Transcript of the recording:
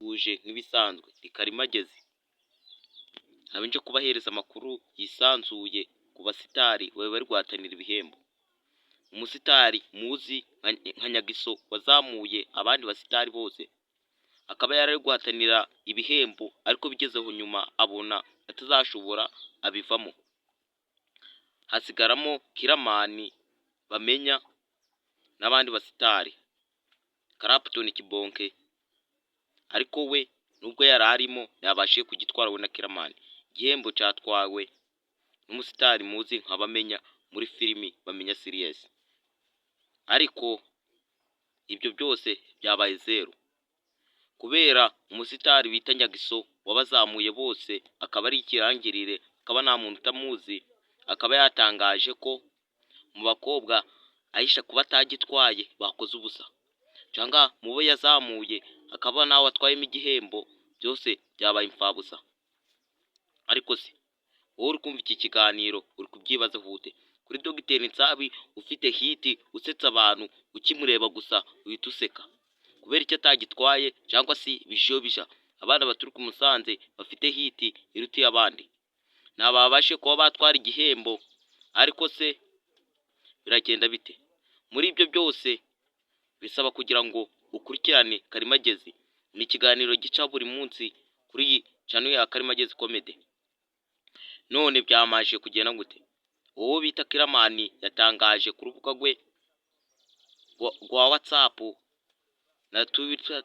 Uje nk'ibisanzwe ni Karimagezi, nkaba nje kubahereza amakuru yisanzuye ku basitari bari bari guhatanira ibihembo. Umusitari muzi nka Nyagiso wazamuye abandi basitari bose, akaba yari ari guhatanira ibihembo, ariko bigezeho nyuma abona atazashobora, abivamo, hasigaramo Kiramani, Bamenya n'abandi basitari, Clapton Kibonke, ariko we nubwo yari arimo ntiyabashije kugitwara we na Kiramani. Igihembo cyatwawe n'umusitari muzi nka Bamenya muri filimi Bamenya Series, ariko ibyo byose byabaye zeru kubera umusitari bita Nyagiso wabazamuye bose, akaba ari ikirangirire, akaba nta muntu utamuzi, akaba yatangaje ko mu bakobwa Aisha kuba atagitwaye bakoze ubusa, cyangwa mu bo yazamuye akaba nawe atwayemo igihembo, byose byabaye imfabusa. Ariko se wowe uri kumva iki kiganiro uri kubyibazaho ute kuri Dogiteri Nsabi ufite hit, usetsa abantu, ukimureba gusa uhita useka? Kubera icyo atagitwaye, cyangwa se Bijiyobija, abana baturuka i Musanze bafite hit iruta iy'abandi, ntababashe kuba batwara igihembo? Ariko se biragenda bite muri ibyo byose? Bisaba kugira ngo ukurikirane Karimagezi, ni ikiganiro gica buri munsi kuri iyi channel ya Karimagezi Comedy. None byamaje kugenda gute? Uwo bita Kiramani yatangaje ku rubuga rwe rwa WhatsApp na Twitter.